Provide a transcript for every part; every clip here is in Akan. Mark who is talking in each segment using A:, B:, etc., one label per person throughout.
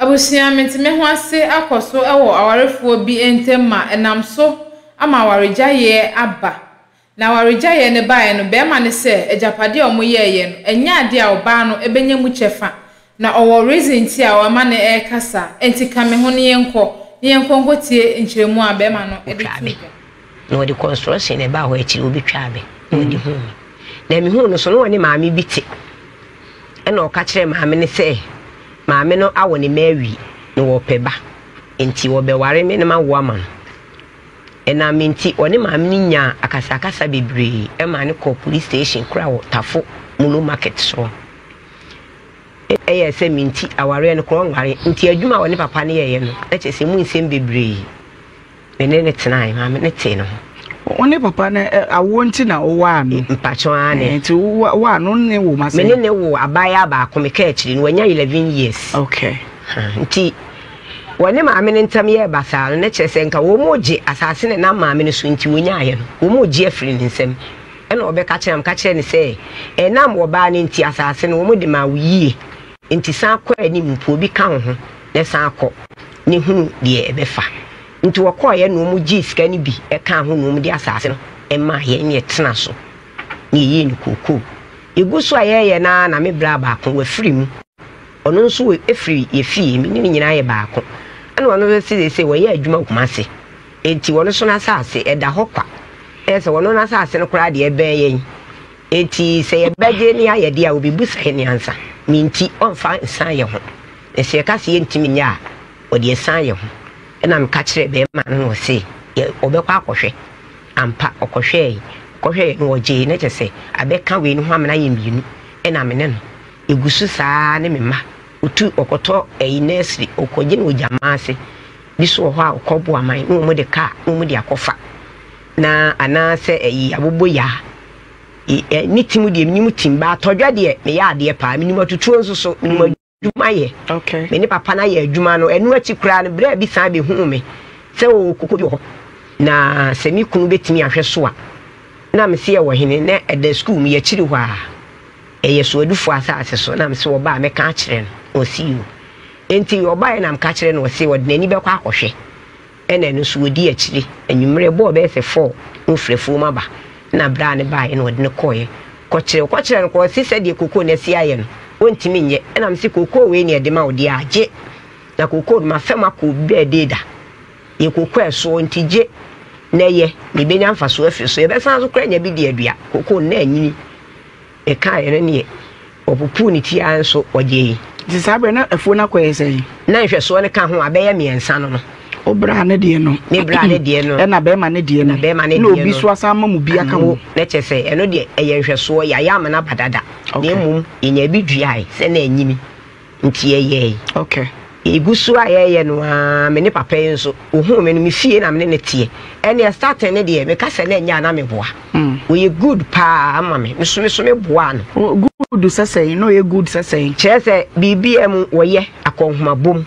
A: Abusua mente-me-ho-ase akɔ so wɔ awarefoɔ bi ntam ma ɛnam so ama awaregyaeɛ aba. Na awaregyaeɛ no baeɛ no, barima no sɛ agyapadeɛ a wɔyɛeɛ no, ɛnyɛ adeɛ a ɔbaa no bɛnya mu kyɛfa. Na ɔwɔ reason nti a ɔma no reka saa. Enti ka me ho na yɛnkɔ, na yɛnkɔ nkɔtie nkyerɛmu a barima no de
B: Ɔtwaa
A: too
B: me.
A: dwa.
B: Na ɔde construction na ɛbaa hɔ akyiri ɔbɛtwaa me na ɔde huu me. Na mehuu no so na ɔne maame bi te. Ɛna ɔka kyerɛɛ maame no sɛ maame no awo ne mma awie na wɔpɛ ba nti wɔbɛware me na mawo ama no. Ɛnam me nti ɔne maame no nyaa akasakasa bebree ɛmaa no kɔɔ police station koraa wɔ Tafo Molo market soɔ. Ɛyɛɛ sɛ me nti awareɛ no korɔ ɔnware nti adwuma a ɔne papa no yɛeɛ no na kyerɛ sɛ emu nsɛm bebree. Me ne no tenae, maame no tee ne ho.
C: Wo ne papa no awoɔ nti na wowaa no?
B: Mpakyɛw aane.
C: Nti wowaa no ne wo ma sɛn?
B: Me ne no woo abaayaa baako, mekaa akyiri no wanya 11 years.
C: Okay.
B: Nti wɔne maame no ntam yɛɛ basaa no, na kyerɛ sɛ nka wɔn regye asase no nam maame no so nti wɔnyaeɛ no, wɔn regye afiri ne nsam. Ɛna ɔbɛka kyerɛ me, meka kyerɛ no sɛ ɛnam ɔbaa no nti asase no wɔn de maa wo yie, nti san kɔ anim mpo obi ka wo ho na san kɔ ne hunu deɛ ɛbɛfa. Nti wɔkɔeɛ na wɔn gyee sika no bi kaa ho na wɔn de asaase no maa yɛn na yɛtena so na yɛyɛɛ no kookoo. Yɛgu so a yɛreyɛ no ara na me bra baako wafiri mu. Ɔno nso firi yɛ fie, me ne no nyinaa yɛ baako. Ɛna ɔno nso se seesei wɔyɛ adwuma wɔ Kumasi. Enti ɔno nso n'asaase ɛda hɔ kwa. Ɛyɛ sɛ ɔno n'asaase no koraa deɛ ɛbɛn yɛn. Enti sɛ yɛbɛgye ne ayɛ deɛ a ɔbɛbu sa yɛn ansa. Me nti ɔmfa nsan yɛn ho. Na sɛ yɛka sɛ yɛntumi nyɛ a, ɔde asiane yɛ ho. Ɛna meka kyerɛɛ bɛrima no na ɔse yɛ ɔbɛkɔ akɔhwɛ. Ampa ɔkɔhwɛɛe. Ɔkɔhwɛɛe no ɔgyee na kyerɛ sɛ abɛka wei no ho amena ayɛ mmienu. Ɛna me ne no yɛgu so saa ne me mma. Ɔtu ɔkɔtɔ ɛyi nursery ɔkɔgye no wɔ Gyama ase. Bi so wɔ hɔ a ɔkɔ Boaman na wɔn de kaa na wɔn de akɔfa. Na anaasɛ ɛyi aboboyaa. Ne tim deɛ menim tim ba atɔdwa deɛ meyɛ adeɛ paa menim atutuo nso so menim adwuma yɛ.
C: Okay.
B: Me ne papa no ayɛ adwuma no, ɛno akyi koraa no, berɛ bi san bɛhuu me sɛ ɔwɔ koko bi wɔ hɔ, na sɛ me kunu bɛtumi ahwɛ so a, na mese ɛwɔ hene, na ɛda sukuu mu, yɛakyiri hɔ a, ɛyɛ Soadufoɔ asase so, na mese ɔba a mɛka akyerɛ no, ɔse yoo. Enti ɔbaeɛ na meka kyerɛ no, ɔse ɔde n'ani bɛkɔ akɔhwɛ. Ɛna ɛno nso wɔdi akyire. Anwummerɛ bɔɔ bɛyɛ sɛ four na ɔfiri afuom aba. Ɛna berɛ a ne baeɛ na ɔde no kɔeɛ kɔkyerɛ. Ɔkɔkyerɛ no kɔ ɔse sɛdeɛ kokoo no asi ayɛ no ɔntumi nyɛ. Ɛna mese kokoo wei na yɛde ma wo deɛ a gye. Na kokoo no mafa mu akɔ obi bɛɛdee da. Yɛ kokoo a ɛsoɔ nti gye na yɛ na ɛbɛnya mfasoɔ afiri so. Yɛbɛsan so koraa anya bi de adua kokoo no na anyini. Mekaeɛ no neɛ ɔpopoo ne ti ara nso ɔgyee.
C: Nti saa berɛ na afuo no akɔyɛ sɛn?
B: Na nhwɛsoɔ no ka ho a bɛyɛ mmiɛnsa no no.
C: Wo braa ne deɛ no.
B: Me braa ne deɛ no.
C: Ɛna bɛrima ne deɛ no.
B: Na bɛrima ne deɛ
C: no.
B: no.
C: Na obi so asan ama mu bi aka ho.
B: Na kyerɛ sɛ ɛno deɛ ɛyɛ nhwɛsoɔ yɛayɛ ama no aba dada. Na mmom yɛnya bi duae sɛ na anyini. Nti yɛyɛe.
C: Okay.
B: Yɛgu so a yɛyɛ no ara, me ne papa yi nso, ohuu me no, me fie na me ne no teɛ. Ɛnneɛ starting no deɛ, meka sɛ na ɛnyɛ a na meboa. Ɔyɛ good paa ma me, me nso me nso meboaa no.
C: Good sɛ sɛn? Na ɔyɛ good sɛ sɛn?
B: Kyerɛ sɛ biribiara mu wɔyɛ akɔnhomabom.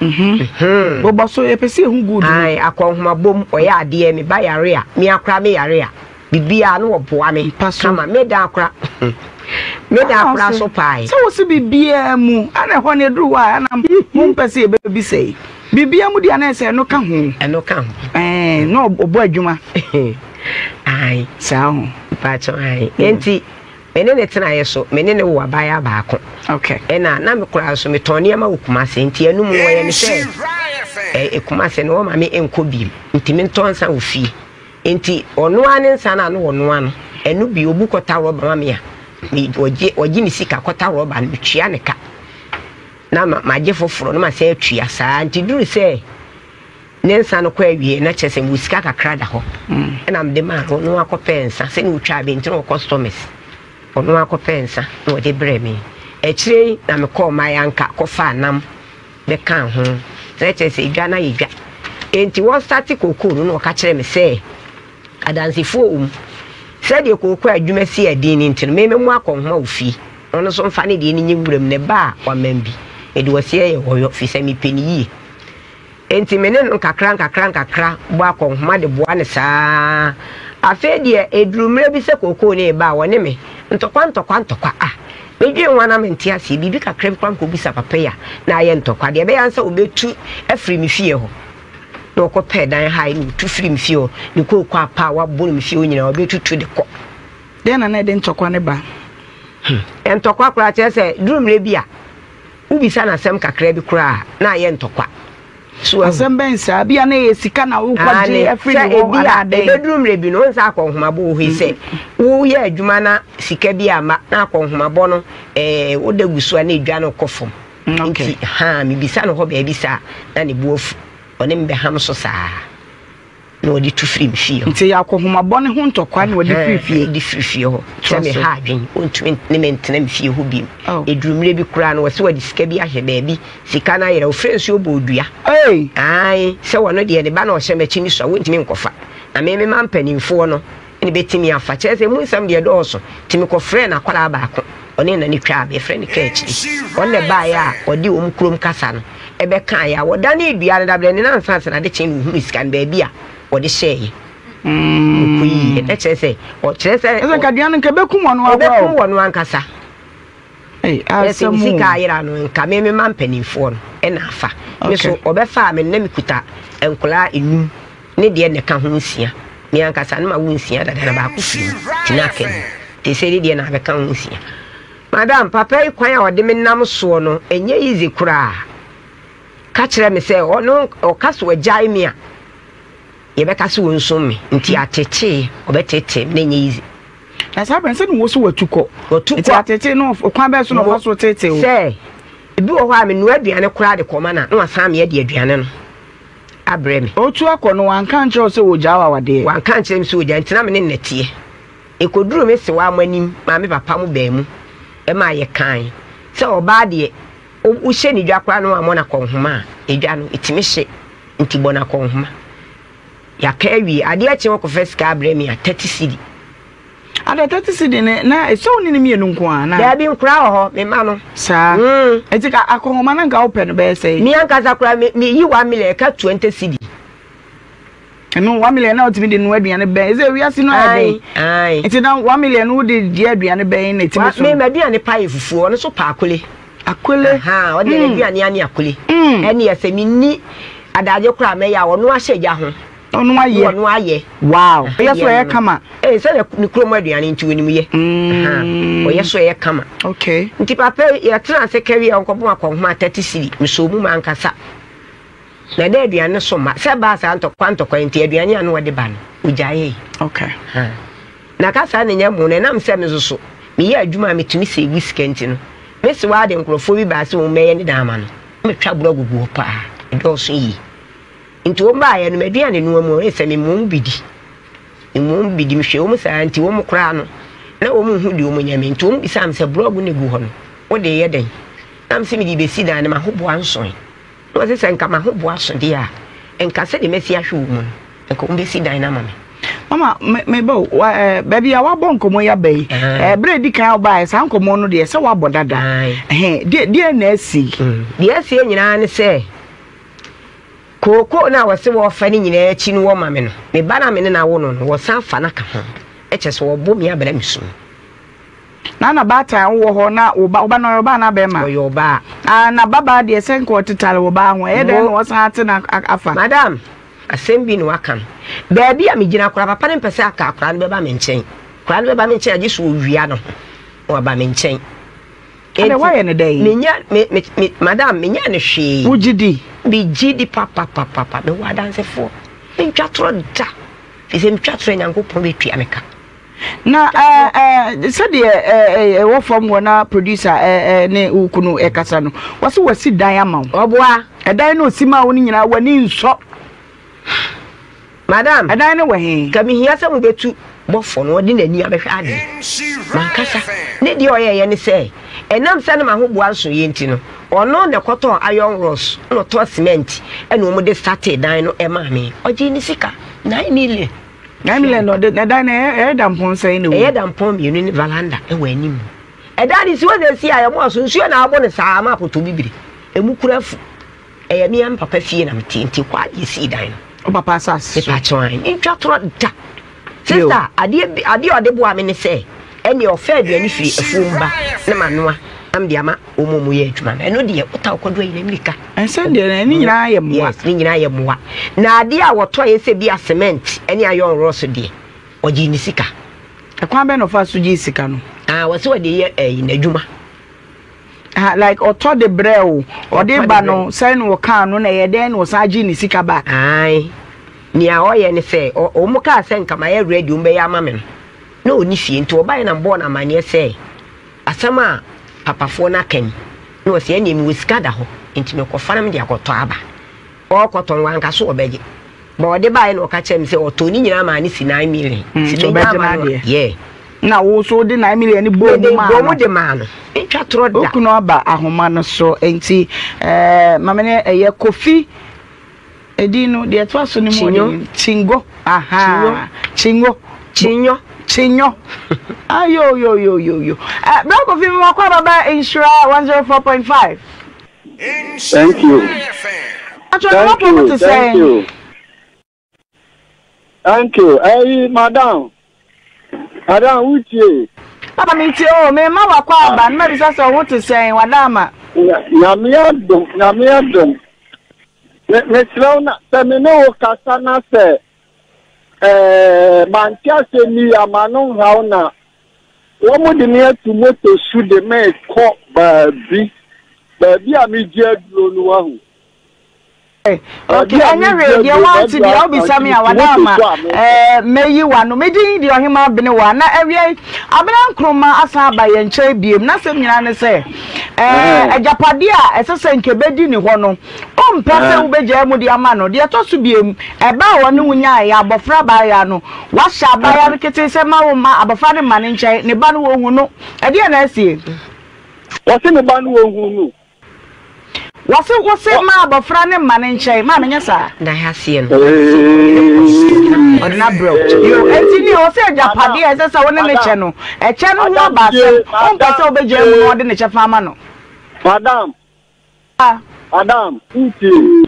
C: Bobɔ so, yɛpɛ sɛ yɛhu good no.
B: Ae, akɔnhomabom, ɔyɛ adeɛ, me ba yare a, me ara koraa me yare a, Biribiara no wɔboa me kama me da akora me da akora so paae.
C: Sɛ wo se biribiara mu ana ɛhɔ no ɛduru hɔ a ana mo mpɛ sɛ yɛbɛbisa yi biribiara mu deɛ ana ɛsɛ ɛno ka ho.
B: Ɛno ka ho.
C: Ɛɛ na ɔbɔ adwuma.
B: Ae.
C: Saa ho.
B: Mpakyɛ ae. Enti me ne ne tenaeɛ so me ne ne wo abaayewa baako.
C: Okay.
B: Ɛna na me koraa nso metɔn nneɛma wɔ Kumase nti ɛno mu no wɔyɛ me sɛ ɛ Kumase no wɔma me nkɔ biem nti mentɔn nsa wɔ fie. Enti ɔno ara ne nsa no a na ɔnoa no, ɛno bi obu kɔta rɔba ma me a, me ɔgye ɔgye me sika kɔta rɔba no metua ne ka na ma magye foforɔ na masan atua saa nti duru sɛ ne nsa no kɔ awie na kyerɛ sɛ mewɔ sika kakra da hɔ ɛna mede maa no ɔno akɔpɛ nsa sɛnea ɔtwa abɛ nti na ɔwɔ customers ɔno akɔpɛ nsa na ɔde brɛ me akyire yi na mekɔɔ mayanka kɔfaa nam bɛkaa ho. Na kyerɛ sɛ edwa no ayɛ dwa. Enti wɔstate kookoo no na wɔka kyerɛɛ me sɛ, Adansefoɔ wɔ mu. Sɛdeɛ kookoo adwuma si yɛ den no nti no, me mɛmu akɔnhoma wɔ fie. Na ɔno nso mfa ne deɛ no nyɛ wuram, na ɛba a wamam bi. Mede ɔseɛ yɛ ɔyɔ, firi sɛ mepɛ no yie. Enti me ne no nkakra nkakra nkakra bɔ akɔnhoma de boa no saa ara. Afei deɛ, ɛduruu mmerɛ bi sɛ kookoo no reba a, wɔne me, ntɔkwa ntɔkwa ntɔkwa. Ah! Medwen ho a na mente aseɛ, biribi kakra bi koraa mekɔbisa papa yi a na ayɛ ntɔkwa. Deɛ ɛbɛyɛ ara ne sɛ ɔbɛtu afiri me fie hɔ. Na ɔkɔpɛɛ dan hae na ɔtu firii me fie hɔ. Ne kooko apa a wabɔ no me fie hɔ nyinaa ɔbɛtutu de kɔ.
C: Dɛn na na ɛde ntɔkwa no ba?
B: Hmm. Ntɔkwa koraa kyerɛ sɛ duru mmerɛ bi a wobisa no asɛm kakra bi koraa a na ayɛ ntɔkwa. So wahu?
C: Asɛm bɛn saa? Bi a na ɛyɛ sika na wokɔgye
B: Aane,
C: afiri
B: sɛ
C: ne hɔ
B: ebi a
C: anaa dɛn?
B: ɛbɛduru mmerɛ bi no, wohu sɛ akɔnhomabɔ wɔ hɔ yi sɛ woyɛ adwuma na sika bi amma na akɔnhomabɔ no ɛɛ woda gu so a na edwa no kɔ fam.
C: Okay.
B: Nti haa mebisa no hɔ baabi saa na ne bo afu. Ɔne me bɛham so saa. Na ɔde tu firi me fie hɔ.
C: Nti ɛyɛ akɔnhomabɔ no ho ntɔkwa na ɔde firi fie?
B: Ɔde firi fie hɔ.
C: Toa
B: Sɛ
C: so.
B: meha adwene, ɔntumi ne me ntena me fie hɔ bio.
C: Oh.
B: Ɛduru mmerɛ bi koraa no, wɔse wɔde sika bi ahyɛ baabi, sika no ayera, ɔfrɛ nsuo bɔɔ dua.
C: Ei!
B: Ae, sɛ ɔno deɛ ne ba na ɔhyɛ m'akyi no sua, wɔntumi nkɔfa. Na me mema mpanimfoɔ no na ɛbɛtumi afa. Kyerɛ sɛ emu nsɛm deɛ ɛdɔɔso. Nti mekɔfrɛɛ n'akwadaa baako, ɔne na no twaa me, yɛfrɛ no Kaakyire. Ɔno na ɛbaeɛ a ɔde wɔn kurom kasa no bɛkaeɛ a wɔdanee dua no dabrɛ ne nansa ansa na ade kyee no wɔhunuu sika no baabi a wɔde hyɛeɛ. Wɔkɔyiiɛ. Na kyerɛ sɛ, ɔkyerɛ sɛ.
C: Ɛsɛ nka dua no nka ɛbɛkum wɔn ara koraa o.
B: Ɛbɛkum wɔn ankasa.
C: Ei,
B: Kyerɛ sɛ
C: asɛm
B: me
C: o.
B: sika ayera no nka me mema mpanimfoɔ no na afa. Me
C: Okay.
B: so wɔbɛfaa me no na mekuta nkwadaa enum ne deɛ na ɛka ho nsia. Me ankasa no mawo nsia dada na baako firi mu nti na aka num. Nti sɛ ne deɛ na abɛka ho nsia. Madam, papa yi kwan a ɔde me nam soɔ no ɛnyɛ easy koraa. Ka kyerɛ me sɛ ɔno ɔka sɛ wagyae me a yɛbɛka sɛ ɔnsom me nti atetee ɔbɛtetee me na ɛnyɛ easy.
C: Na saa berɛ no sɛ ne wo so watu kɔ.
B: Watu kɔ.
C: Nti atetee no kwan bɛn so na ɔfa so tetee wo?
B: Sɛ ebi wɔ hɔ a menoa aduane koraa de kɔma no a na wasan me adi aduane no abrɛ me.
C: Ɔretu akɔ no wanka ankyerɛ wo sɛ ɔregyaa wo awadeɛ?
B: Wanka ankyerɛ me sɛ ɔregyaa nti na me ne no na ɛteɛ. Ɛkɔduruu me sewaa mo anim maa me papa mo baa mu maa yɛkae sɛ ɔbaa deɛ wohyɛ no dwa koraa na wammɔ no akɔnhoma a, edwa no ɛtumi hye nti bɔ no akɔnhoma. Yɛaka awie, adeɛ kye wɔkɔfa sika abrɛ me a, 30 cedi.
C: Ada 30 cedi no na ɛsɛ wo ne no mmienu nko ara anaa?
B: Daabi, nkoraa wɔ hɔ, me mma no.
C: Saa?
B: Mm.
C: Nti ka akɔnhoma no nka wopɛ no bɛyɛ sɛn?
B: Me ankasa koraa me meyi 1 million ɛka 20 cedi.
C: Ɛno 1 million na wotumi de noa aduane bɛn? Ɛsɛ wiase no ayɛ den.
B: Ae, ae.
C: Nti na 1 million no wode di aduane bɛn na ɛtumi so?
B: Me m'aduane pa yɛ fufuo, ɔno nso pɛ akole.
C: Akole.
B: Ahaa, ɔde mm. n'aduane ane akole.
C: Mm.
B: Ɛne ɛsɛ menni adagye koraa mɛyɛ a ɔno ahyɛ gya ho.
C: Ɔno ayɛ.
B: Ɔno ayɛ.
C: Wow. Ɔyɛ so ɛyɛ kama.
B: Ee sɛ ne kurom aduane nti onim yɛ.
C: Mm.
B: Ɔyɛ so ɛyɛ kama.
C: Okay.
B: Nti papa yɛtena ase kari a ɔnkɔbɔ akɔnhoma 30 cedi mesoo mu mankasa. Na na aduane no so mma. Sɛ ɛbaa saa ntɔkwa ntɔkwa nti aduane a na wɔde ba no ogyaee.
C: Okay.
B: Ha. Na kasa no nyɛ mo no ɛnam sɛ me nso so meyɛ adwuma a metumi save sika nti no me sewaa de nkurɔfoɔ bi baa sɛ wɔn mmɛyɛ ne dan ama no. Metwa borɔ gugu hɔ paa. Ɛdɔɔso yie. Nti wɔn baeɛ no m'aduane noa mu a ɛsɛ me mmom bi di. Mmom bi di mehwɛ wɔn saa nti wɔn koraa no na wɔn nhu deɛ wɔn nyɛ me nti wɔn bisaa me sɛ borɔgu no gu hɔ no wode yɛ dɛn? Na me sɛ mede bɛsi dan no m'ahoboa nsoe. Na ɔse sɛ nka m'ahoboa so deɛ a, nka sɛdeɛ masi ahwɛ wo mu no, nka wɔbɛsi dan no ama me.
C: Mama, me, me ba o, wa, eh, baabi a wabɔ nkɔmmɔ yi aba yi, eh, berɛ a ɛdi kan a wobaeɛ, saa nkɔmmɔ no deɛ, sɛ woabɔ dada. Ɛhɛn, deɛ, deɛ na asi?
B: Deɛ asie nyinaa ne sɛ, kookoo no a wɔse wɔrefa no nyinaa akyi no wɔma me no, me ba no a me ne no awo no no, wɔsan fa no ka ho. Kyerɛ sɛ wɔbo me abena me su.
C: Na na baatan wowɔ hɔ na wo ba wo ba no ɔyɛ ɔbaa anaa bɛrima?
B: Ɔyɛ ɔbaa.
C: Ah na babaa deɛ sɛ nka ɔtetare wɔ baa ho ɛyɛ dɛn na ɔsan ate na afa?
B: Madam, asɛm bi na waka no. Baabi a megyina koraa papa no mpɛ sɛ aka akwadaa no bɛba me nkyɛn. Akwadaa no bɛba me nkyɛn agye sɛ ɔwia no ho na waba me nkyɛn.
C: Ɛnna woayɛ no dɛn?
B: Menya me me me madam menya no hwee.
C: Wogye di?
B: Megye di papapapapa mewɔ adansefoɔ. Mentwa torɔ da. Firi sɛ metwa torɔ a Nyankopɔn bɛtua me ka.
C: Na sɛdeɛ ɛwɔ fam hɔ na producer ne wo kunu ɛkasa no, wɔse wasi dan ama wo.
B: Ɔboa.
C: Ɛdan no osi maa wo no nyinaa w'ani nsɔ.
B: Madam.
C: Ɛdan no wɔ he?
B: Ka mehia sɛ mobɛtu bɔfo no ɔde n'ani abɛhwɛ adeɛ. Mankasa. Ne deɛ ɔyɛeɛ ne sɛ, ɛnam sɛ na m'ahoboa nsoeɛ nti no, ɔno na ɛkɔtɔɔ iron rods na ɔtɔɔ cement ɛna wɔde startee dan no ɛmaa me. Ɔgyee ne sika, 9 million.
C: 9 million na ɔde na ɛdan no ɛyɛ dampɔn sɛn na ɛwɔ mu?
B: Ɛyɛ dampɔn mmienu ne valanda wɔ anim. Ɛdan no si hɔ na esi a ɛmo aso nsuo na abɔ no saa ama apotɔ bibire. Emu kura afu. Ɛyɛ me ara me papa fie na mete nti hɔ ara na yɛsii dan no.
C: Wo papa asase so?
B: Mepa kyɛw ae. Mentwa torɔ da. Sista, adeɛ bi adeɛ a ɔde boa me ne sɛ ɛnneɛ ɔfa aduane firi afuom ba. na manoa na mede ama wɔn a wɔyɛ adwuma no. Ɛno deɛ wota wokɔdo ayi na mmirika.
C: Ɛnsɛ deɛ ne nyinaa yɛ mmoa.
B: Yes, ne nyinaa yɛ mmoa. Na adeɛ a wɔtɔeɛ sɛ bi a cement ne iron rods deɛ, ɔgyee ne sika.
C: Ɛkwan bɛn na ɔfaa so gyee sika no?
B: Ah, wɔse ɔde yɛ ɛyi n'adwuma.
C: Ah, like ɔtɔ de brɛ o, ɔde ba no sɛn na ɔkaa no na ɛyɛ dɛn na ɔsan gyee ne sika back?
B: Ae, nea ɔyɛ ne sɛ, wɔn kaa sɛ nka mayɛ ready wɔn bɛyɛ ama me no, na ɔnni fie nti ɔbaeɛ na mebɔɔ no amanneɛ sɛ asɛm a papafoɔ no aka ni, na ɔse ɛnneɛ mewɔ sika da hɔ nti mekɔfa na mede akɔtɔ aba. Ɔrekɔtɔ no wanka so ɔbɛgye. But ɔde baeɛ na ɔka kyerɛɛ me sɛ ɔtɔɔ ne nyinaa maa no si nine million.
C: Mm,
B: Nti
C: nti
B: menya
C: ɔbɛgye
B: ama no a,
C: n'adeɛ.
B: yeah.
C: Na wo nso wode nine million no bɔɔ mu
B: Mede
C: maa
B: bɔɔ mu
C: no.
B: de maa no. Mentwa torɔ
C: Wo
B: da.
C: kunu aba ahoma no so nti eh, ma me ne ɛyɛ Kofi edin no deɛ ɛtoa so no mu
B: Chinyo.
C: ɔden Chingo aha
B: Chinyo.
C: Chingo
B: Chinyo.
C: Chinyo ayo yo yo yo yo eh, bra Kofi mi wakɔ ababa nhyira 104.5
D: Thank you.
C: Atwa ne
D: Thank
C: wapɔ mu
D: you.
C: te
D: Thank
C: sɛn
D: you. Thank you. Hey, madam. Madam, wutie.
C: Papa mi tie o me ma wakɔ aba no mabisa sɛ wo te sɛn wada ama
D: Nyame adom, nyame adom. Me mesrɛ wo na sɛ me ne wo kasa na sɛ eh mante asɛm yi ama no nhaw na Wɔde me ato moto so de me rekɔ baabi, baabi a megye aduro no wahu.
C: Okay, ɛnyɛ hwee deɛ wante deɛ wobisa me a wada ama ɛɛ mɛyi wano me din deɛ ɔhema abene wa na awia yi abena nkroma asan aba yɛn nkyɛn biem n'asɛm nyinaa ne sɛ ɛɛ agyapadeɛ a ɛsɛ sɛ nka ɛbɛdi ne hɔ no Ɔmpɛ sɛ wobɛgyaa mu de ama no. Deɛ ɛtɔ so biom, ɛba a ɔne wo nyaeɛ, abɔfra abaayewa no, woahyɛ abaayewa no ketee sɛ mma wo mma abɔfra no mma ne nkyɛn, ne ba no wɔnhu no. Ɛdeɛn na asie?
D: Wɔse ne ba no wɔnhu no.
C: Wɔse wose mma abɔfra no mma ne nkyɛn. Maame nyɛ saa.
B: Na aseɛ no, ɔde no kɔ sukuu.
C: Ɔde no abrɛ wo. Yo, enti nea ɔsɛ agyapadeɛ a ɛsɛ sɛ wo ne no kyɛ no, ɛkyɛ no ho aba asɛm. Wompɛ sɛ wobɛgyaa mu na ɔde ne kyɛfa ama no.
D: Madam, Madam, wotie?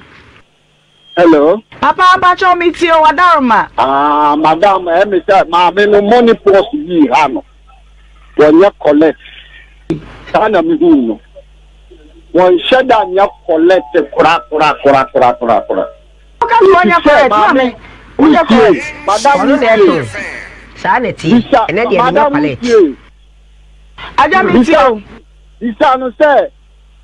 D: Hello.
C: Papa, mpakyɛw metie o, Adaroma.
D: Ah, madam, ɛyɛ me sɛ maame no money purse yi ha no, wɔnyɛ collect. Saa na mehu no. Wɔnhyɛ da nyɛ collect kora kora kora kora kora kora.
C: Woka sɛ wɔnyɛ collect, maame, wonyɛ collect.
D: Madam,
B: Ɔno na
D: wotie.
B: ɛtɔn. Saa na ɛteɛ. Ɛnɛ deɛ menyɛ
D: Madam,
B: collect.
D: wotie.
C: Agya metie o.
D: Bisa no sɛ,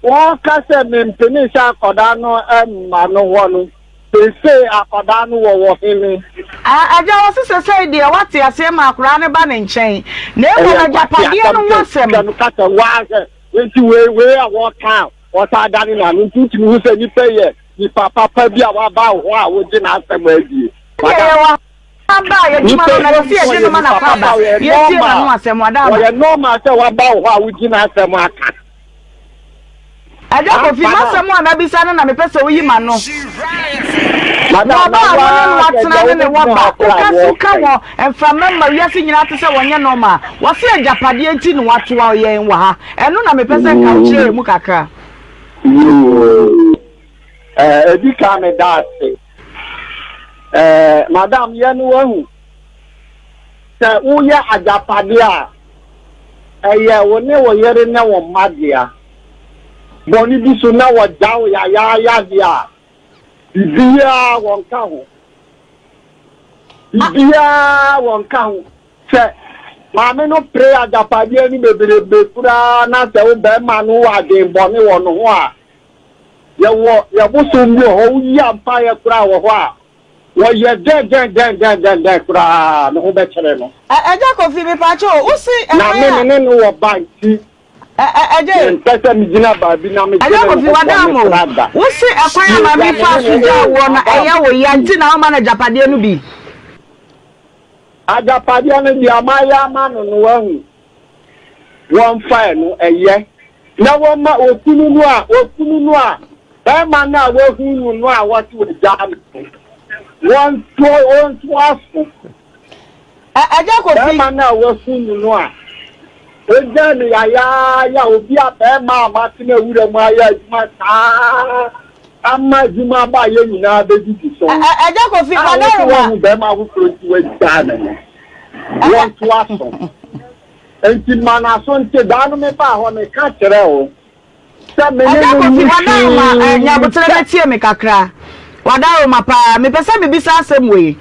D: Wɔka sɛ mempene sɛ akwadaa no mma no hɔ no, seesei akwadaa no wɔ wɔ hene?
C: Agya, ɔse sesei deɛ wate aseɛ ma akwadaa no ba ne nkyɛn, na mmom
D: Ɛyɛ
C: agyapadeɛ no
D: nkwaseasɛm
C: ho
D: sɛ
C: asɛm.
D: sika no ka sɛ waa sɛ enti wei wei a wɔka a wɔsan dane n'ano nti wotumi hu sɛ nipa yɛ nipa papa bi a waba wo hɔ a wogye n'asɛm adie.
C: Ɛdeɛ
D: Madam.
C: yɛwɔ aba a yɛdwuma no na yɛsi yɛgye no ma na kɔ aba yɛtie n'ano asɛm wada ama.
D: Wɔyɛ normal sɛ waba wo hɔ a wogye n'asɛm aka.
C: Agya Kofi, m'asɛm a mabisa no na mepɛ sɛ woyi m'ano. Na ɔba a wo ne no atena ne ne wɔ ba, woka so ka wɔ mframa mu ma wiase nyinaa te sɛ wɔnyɛ normal. Wɔse agyapadeɛ nti na wɔatoa yɛn wɔ ha. Ɛno na mepɛ sɛ nka wokyerɛ yɛn mu kakra.
D: Yoo, ɛdi kan meda ase. Ɛɛ, madam, yɛ no wahu. Sɛ woyɛ agyapadeɛ a, ɛyɛ wo ne wo yere ne wo mma dea. Bɔne bi so na wɔgya wo yayaaya deɛ a, biribiara wɔnka ho. Biribiara wɔnka ho. Sɛ maame no pere agyapadeɛ no bebrebe koraa na sɛ wo barima no wɔ adwenbɔne wɔ ne ho a, Yɛwɔ yɛn bosom bi wɔ hɔ, woyi ampaeɛ koraa wɔ hɔ a, wɔyɛ dɛn dɛn dɛn dɛn dɛn dɛn koraa ne ho bɛkyere no.
C: Ɛ Agya Kofi mepaakyɛw o, wo se
D: Na
C: ɛkwan
D: me
C: a.
D: me ne no wɔ ba nti,
C: Ɛ ɛ Agya e.
D: mempɛ sɛ megyina baabi na
C: Agya
D: medwene ne
C: Kofi
D: ho
C: wada
D: bɔne
C: ama o,
D: koraa da.
C: wo se ɛkwan a
D: Tie,
C: maame
D: deɛ
C: yi
D: me
C: faa
D: ne
C: so
D: no
C: gyaa
D: o,
C: woɔ no
D: madam,
C: ɛyɛ wo ya
D: tie.
C: nti na woma no agyapadeɛ no bi?
D: Agyapadeɛ no deɛ mayɛ ama no no wahu. Wɔmfa ɛno, ɛyɛ. Na wɔma okunu no a, okunu no a, barima no a wahu no no a wɔte wagyaa no no, wɔnto, wɔnto aso.
C: Ɛ, Agya Kofi.
D: Barima no a wahu no no a, ogyaa no yayaaya, obi a barima a matena wura mu ayɛ adwuma saa ama adwuma aba a yɛn nyinaa bɛdidi so
C: Ɛ,
D: no,
C: ɛ, Agya Kofi,
D: a wɔte
C: Wadaroma.
D: wahu barima foforɔ nti wagyaa no no, wɔnto aso. Enti ma n'aso nte. Daa no mebaa hɔ, meka kyerɛɛ wo sɛ me ne
C: Agya
D: no
C: Kofi,
D: nni
C: w'adaworoma, eh,
D: hwee
C: nya aboterɛ na
D: kyɛ.
C: tie me kakra. W'adaworoma paa, mepɛ sɛ mebisa asɛm wei.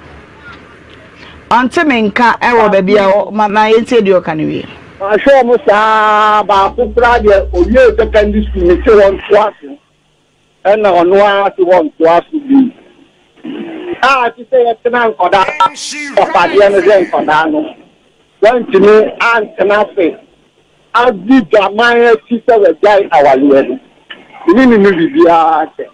C: Ɔnte me nka wɔ baabi a ɔ, ma, ma yɛntie deɛ ɔka no wie.
D: Mahwɛ wɔn saa ara, baako koraa deɛ ɔwiee secondary school, mese ɔntoa so, ɛna ɔno ara se ɔntoa so bio. A ɛte sɛ yɛtena nkwadaa agyapadeɛ no hwɛ nkwadaa no, wantumi antena ase Adi dwaman akyi sɛ wagyae awareɛ no, me ne no nni biribiara kyɛ.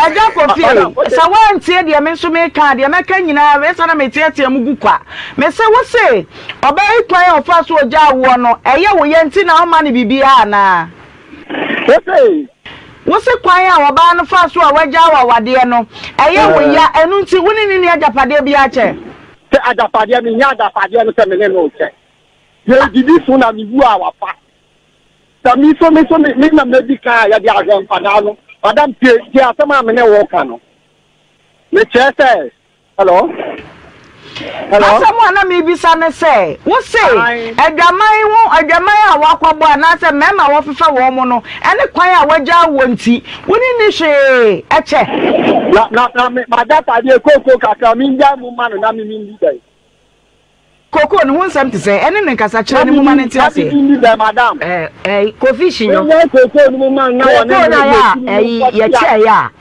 C: Agya Kofi ei, sɛ woantie deɛ me nso meka a, deɛ mɛka nyinaa wei saa na meteatea mu gu kwa. Mese wo se, ɔbaa yi kwan a ɔfaa so ɔgyaa woɔ no, ɛyɛ wo ya nti na womma no biribiara anaa?
D: Wo se?
C: Wo se kwan a ɔbaa no faa so a wagyaa wo awadeɛ no, ɛyɛ wo ya, ɛno nti wo ne no nni agyapadeɛ biara kyɛ?
D: Sɛ agyapadeɛ, mennya agyapadeɛ no sɛ me ne no rekyɛ. Yɛdidi so na mewu a wafa. Sɛ me nso me nso me na madi kan a yɛde ahwɛ nkwadaa no. Madam tie tie asɛm a me ne wo ka no. Mekyerɛ sɛ hello.
C: Hello. Asɛm a na mebisa ne sɛ, wo se adwaman ho adwaman a wakɔbɔ anaasɛ mmarima a wɔfefa wɔn mo no ɛne kwan a wagyaa woɔ nti wo ne nni hwee kyɛ?
D: Na na na me m'agyapadeɛ kooko kakra mengyae mu ma no na me menni dɛn?
C: Kookoo no ho nsɛm te sɛn? Ɛne no nkasa, kyerɛ no mu ma no nte aseɛ.
B: Ɛɛ Kofi Shinyo. Kookoo no ayɛ a ɛyi yɛkyɛɛyɛ a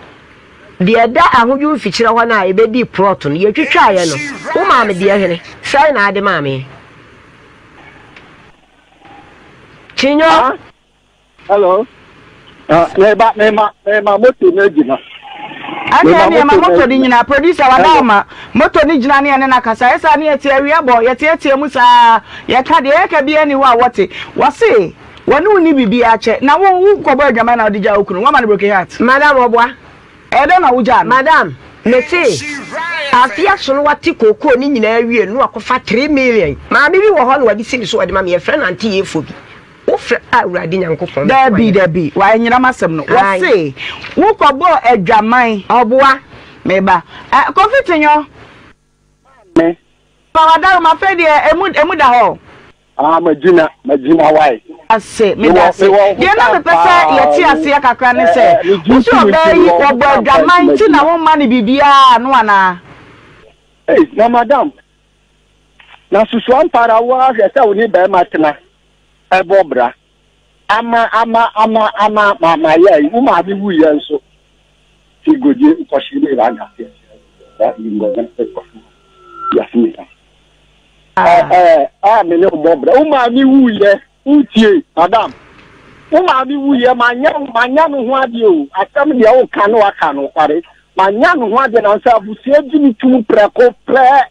B: deɛ ɛda ahodwo mfikyerɛ hɔ no a ɛbɛdi plot no yɛtwitwaeɛ no wo maame deɛ hene sɛn na ade maame Chinyo.
D: Hello. Uh, meba mema mema moto no agyina.
C: Ɛne ɛne ɛma moto no nyina producer wada ama moto no gyina ne ɛne na kasa ɛsa ne yɛte awia bɔ yɛteatea mu saa yɛka deɛ yɛka bi ani hɔ a wɔte wɔse wɔne wo ni biribi akyɛ na wo wo kɔbɔ adwaman na wode gya wo kunu wɔma no broken heart.
B: Madam ɔboa.
C: Ɛyɛ dɛn na wogyaa no?
B: Madam mese afe aso no wate kookoo no nyinaa awie no na wakɔfa 3 million maame bi wɔ hɔ na wɔde si ne so wɔde ma me yɛfrɛ no ante yɛfo bi Wofrɛ a Awurade Nyankopɔn bɛto
C: Dabi,
B: ayɛ.
C: dabi, wanyera m'asɛm no.
B: Ae.
C: Wɔse wokɔbɔɔ adwaman.
B: Ɔboa.
C: Meba. Ɛ, Kofi Tenyɔ.
D: Me.
C: Pa w'adaroma, afei deɛ emu, emu da hɔ.
D: Ah, magyina, magyina wae.
C: Ase, meda
D: Mewɔ,
C: ase.
D: mewɔ ho
C: Deɛ na
D: time
C: mepɛ sɛ
D: paa.
C: yɛte aseɛ kakra ne
D: Ɛ,
C: sɛ,
D: ɛ, megye
C: wo se
D: ntom nti
C: ɔbaa yi,
D: mewɔ ho
C: wɔbɔ
D: time paa nti
C: adwaman nti na
D: magyina.
C: womma no biribiara ano anaa?
D: Ei, na madam, na susu ampa ara wo ara hwɛ sɛ wo ne barima tena ɛbɔ bra ama ama ama ama ma ma yɛ yi wo maame wu yɛ nso ti godie nkɔhye ne ra gase a me ne wo bɔ bra wo maame wu yɛ wotie madam wo maame wu yɛ manyɛ manyɛ no ho adeɛ o asɛm deɛ woka no waka no kware manyɛ no ho adeɛ nanso abusua gye me tum prɛko pɛ